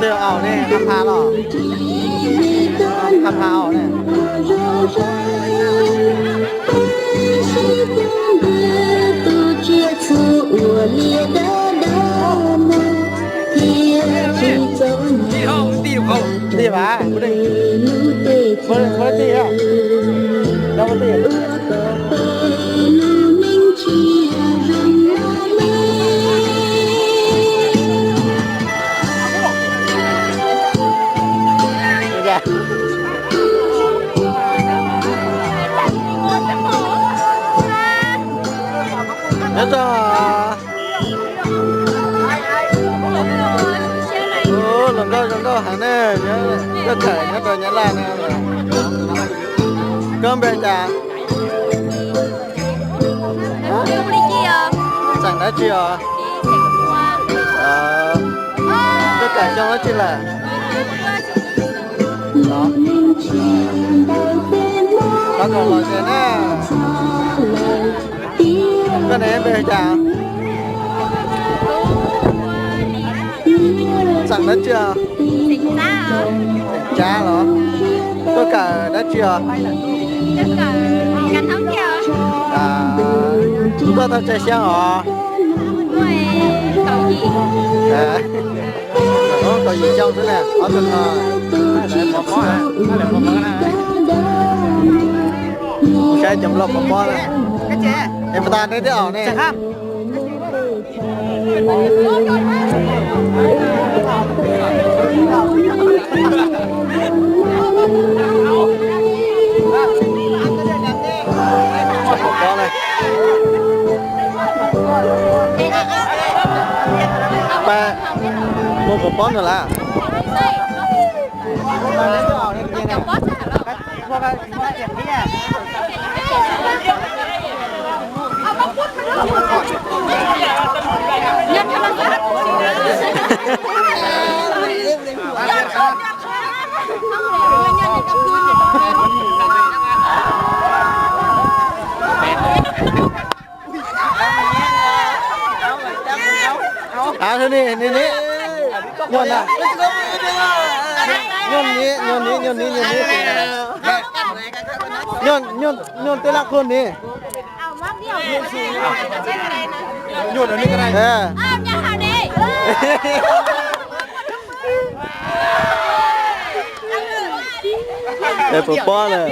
Aum ne, qhov pha los, qhov pha aum ne. Tij vas, puas tij, puas tij, puas tij. Nyob zoo. Ua, hluas nkauj zoo nkauj heev ne, nyob, koj txawm nyob rau Nyab Laj no. Koj npe cas? Tseem dab tsi os? Koj kawm xyoo dab tsi lawm? Thov kom los ces na. Koj niam npe li cas? Xeem dab tsi os? Xeem Tsab los? Koj kawm dab tsi os? Koj tau tsawg xyoo os? Kaum yim xyoo xwb na. Saib cov nplooj pov pob na. Es puas tas neb twb aum ne? Pov pob na. Pab, muaj pov pob no lawm. Av, ni, ni, ni. Nyuj na. Nyuj ni, nyuj ni, nyuj ni, nyuj ni. Nyuj, nyuj, nyuj twb laj qhuag ni. Es puas pob lawm.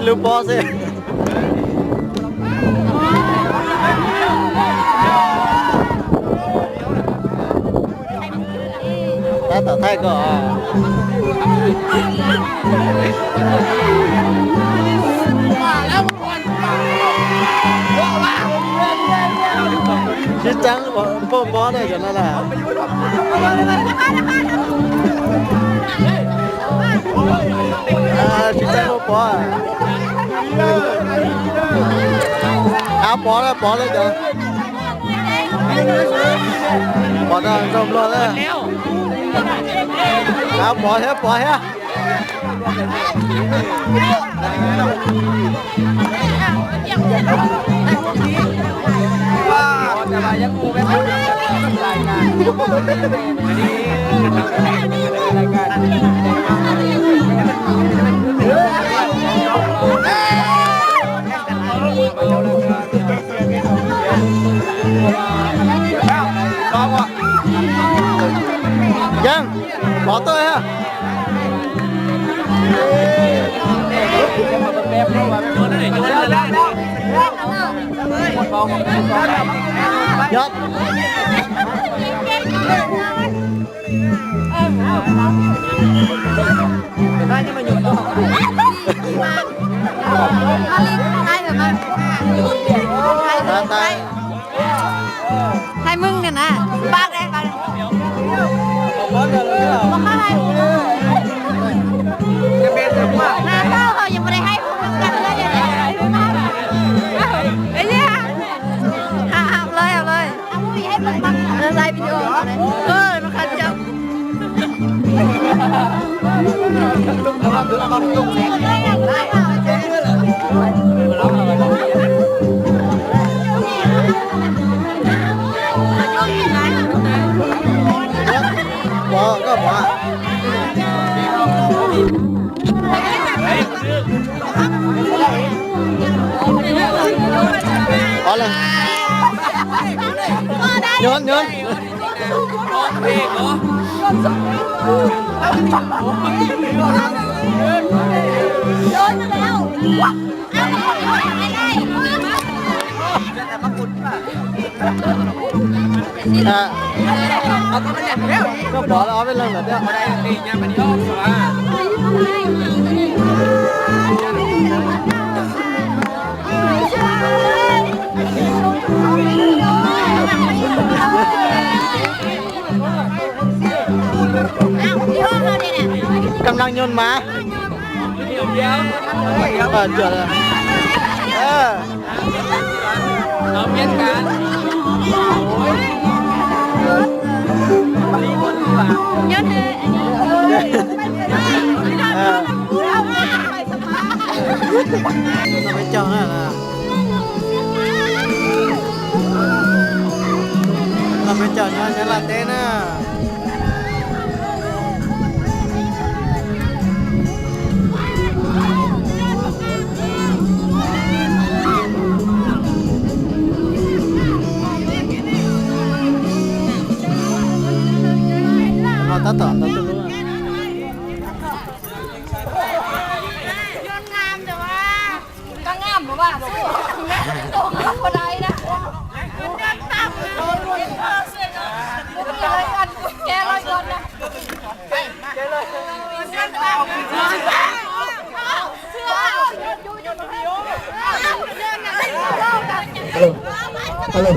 Ib lub pob xwb. Tab tom thaij koj. Sib txeeb poj pob na cov no na. Sib txeeb poj pob. Av pov na, pov na cov. Pov na, nrog nplog na. Av pov thiab, pov thiab. Yeej, pov tawm thiab. Yog. Hai mươi nè nè. Ba đây, ba đây. Nyob, nyob. Koj pov ob peb leeg lawm thiab. Kam leej nyob mas. Peb caug na, no peb caug nyob Nyab Laj teb na. No tab tom ntawd tuj lub. Alo. Alo.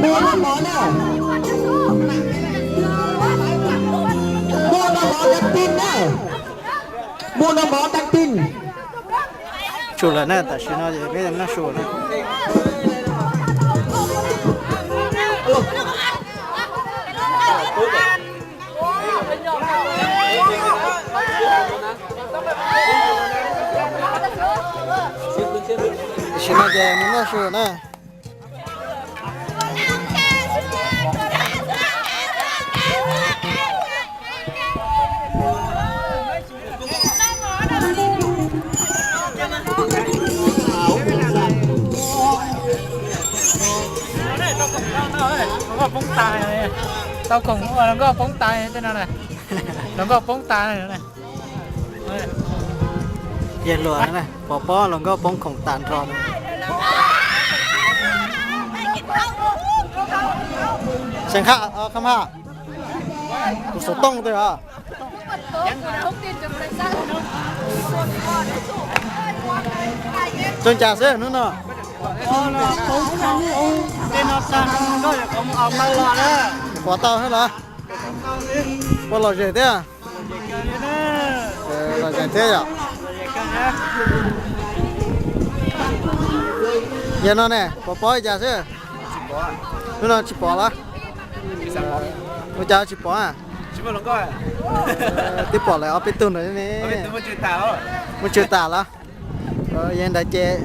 Muaj noj mov na, muaj noj mov tag kis na, muaj noj mov tag kis. Tsum lawm na, tam sim no ces peb noj su na. Tam sim no ces mus noj su na. Hluas nkauj poob tas, tau khoom hluas nkauj poob tas tej no na. Hluas nkauj poob tas. Yawg hluas pov pob hluas nkauj poob khoom tas nrho. Xeem Khaj, Khaj Maj, kuv xov tooj tej os. Txog cas xwb hnub no. Qhuav tau xwb los? Puas lom zem thiab? Lom zem thiab yom. Yog no ne, pov pob li cas xwb? Hnub no tsis pom los? Ua cas tsis pom? Twb pom lawv ob peb tug ntawd ne. Muaj tswv tas los? Yog ntawd ces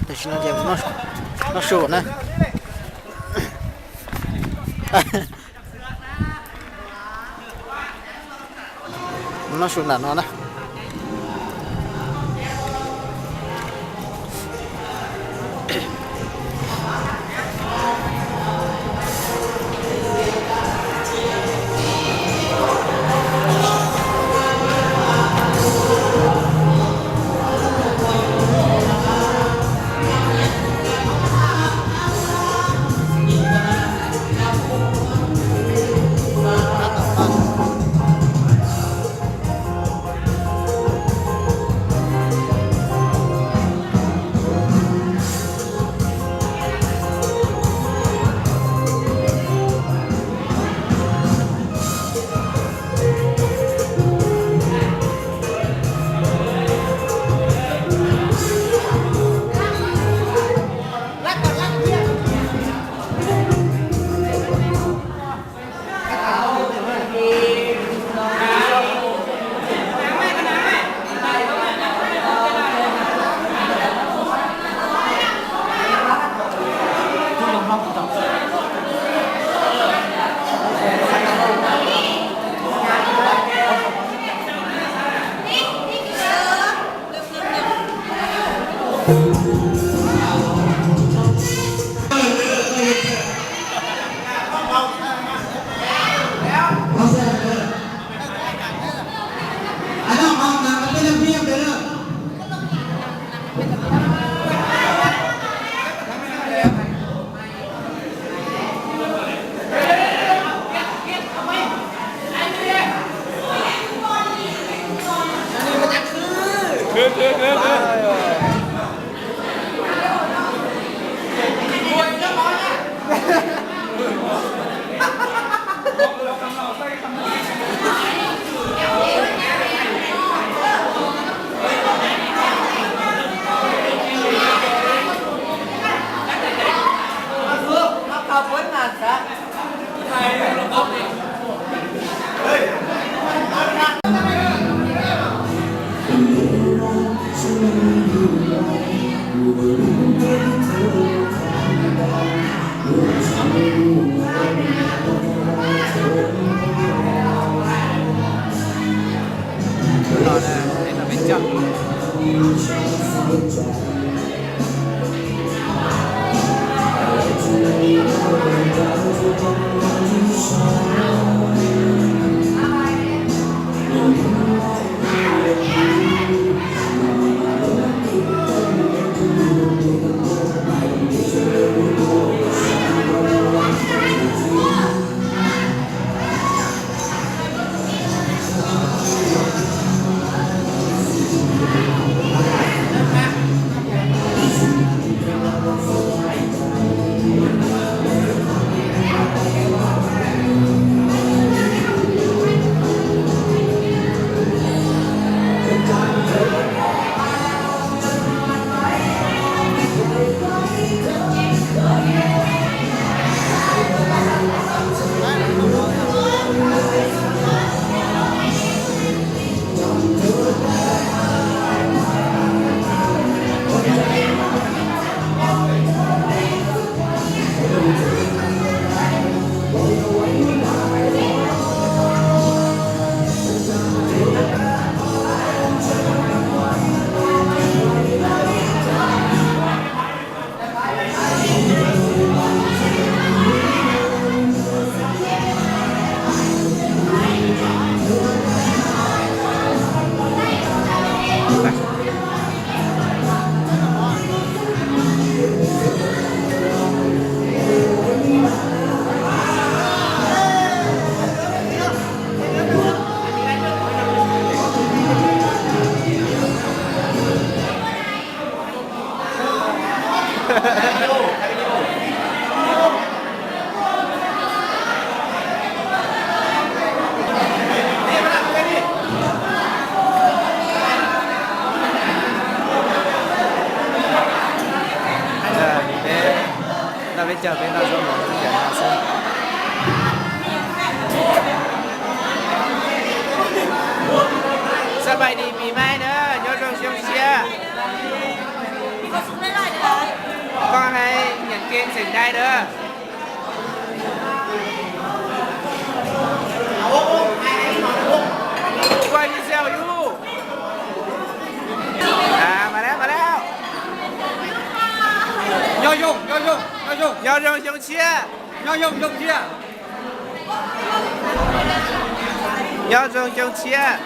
tam sim no ces noj su na. Noj su nram no na. Peb noj peb caug, peb noj zaub mov ntawm no xwb. สบายดีปีใหม่ na, nyob zoo xyoo tshiab. Koj hais nyeem ke xeem dai na. Quay video yus. Mas lawm, mas lawm. Nyob zoo, nyob zoo, nyob zoo. Nyob zoo xyoo tshiab. Nyob zoo xyoo tshiab. Nyob zoo xyoo tshiab.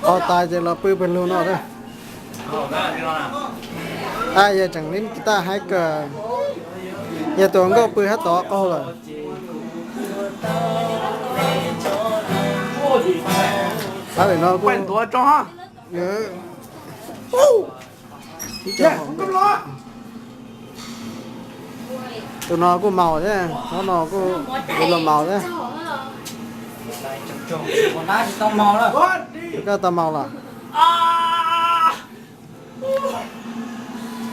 Qhov tas ces los pw pem lug no. Yog tseem li tas haib kawg, yog tus hluas nkauj pw hab tod qaug lawm. Ab, no kuj, tus no kuj maus thiab, ob no kuj, tus no maus thiab. Koj tau maus los?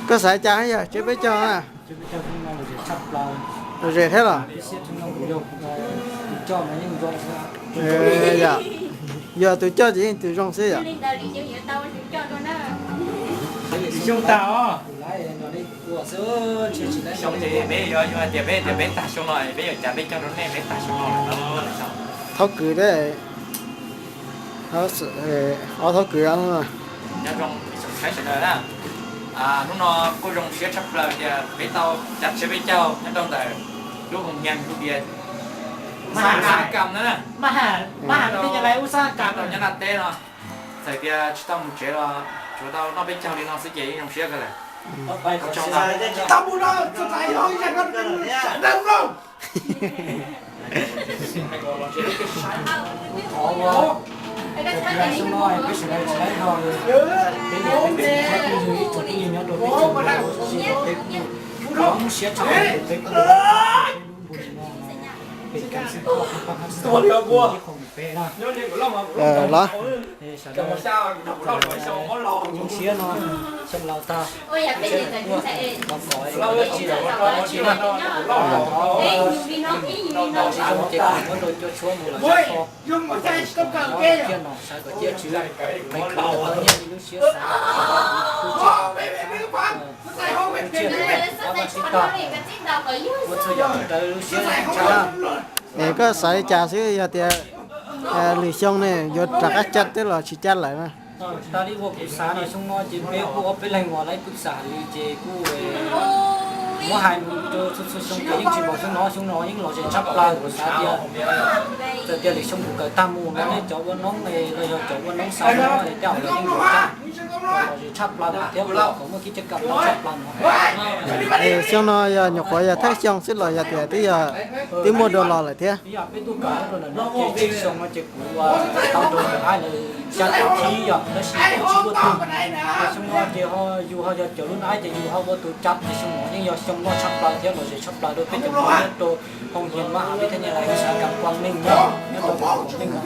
Koj xav cas yog tsiab peb caug na? Lom zem thiab los? Yog tus coj ces yeej tus zoo xwb yom. Zoo tag os. Xyoo ces peb yuav, yuav hais tias peb tias peb tag xyoo no peb yuav cav peb caug rau nej peb tag xyoo no lawm. Thaub kws thiab, ob thaub kws. Nyob zoo ib tsoom saib sawv daws na. Hnub no kuj zoo siab tshaj plaws tias peb tau cav tsiab peb caug nyob rau ntawm lub hoos nyees lub tias Mab Has Kam na, Mab Has, Mab Has rau nyob Naj teb no. Txawm tias tsis tau mus tsev los tsuas tau noj peb caug li no xwb ces yeej zoo siab kawg lawm. Tau mus no, txais yog ib zag no, sawv daws mloog. Thaum xyoo no peb sawv daws tsis laib zog li, peb niam peb txiv thiab phooj ywg ib tsoom phooj ywg nyob rau peb tsoom ntawd los sis peb kuj muab siab tshaj plaws peb kuj peb lub npus no pem kas xwb, ib qho peb na. Los, sawv daws txawm zoo siab no, xyoo laus tag, kuj los kom dab tsi los dab tsi na, thov tsis zoo ces kuv muab rau cua tshuab mus lawm tso. Tiaj no sawv kom tiaj tswv, nyiaj li lub siab xav, tus tub tsis, tus tub tsis, ob tag sib tag, ua txhua yam raws lub siab tshaj. Es koj xav li cas xwb, yog tias lwm xyoo ne yuav rov qab cab twb los tsis cab lawm na? Tas li uas kuv xav no, xyoo no ces peb kuj ob peb leeg uas lawv kuj xav li ces kuj muab hais mus rau txhua txhua xyoo ces yeej tsis npaum xyoo no, xyoo no yeej lom zem tshaj plaws. Kuv xav tias txawm tias lwm xyoo kuv kawm tag mus los nej cov ua noob los yog cov ua noob xav no es tej zaum lawv yeej yuav cab kom lom zem tshaj plaws thiab kom muaj kev coj kam tshaj plaws no. Xyoo no yog nyuam qhuav yog thawj xyoo xwb los yog tias twb yog twb muaj dua los lawm thiab? Yog peb tuaj kawm rau ntawm no ces tsib xyoo no ces kuv tau nrog kuv aib lawv cab thib yog tab sis kuv tsis muaj tus. Ces xyoo no ces ho yus ho yog cov lub aib ces yus ho ua tus cab ces xyoo no yeej yog xyoo loj tshaj plaws thiab lom zem tshaj plaws rau peb cov nyob rau hoo hias mas li thiab nyob rau xav kam kuas neeg nyob rau kuas neeg no.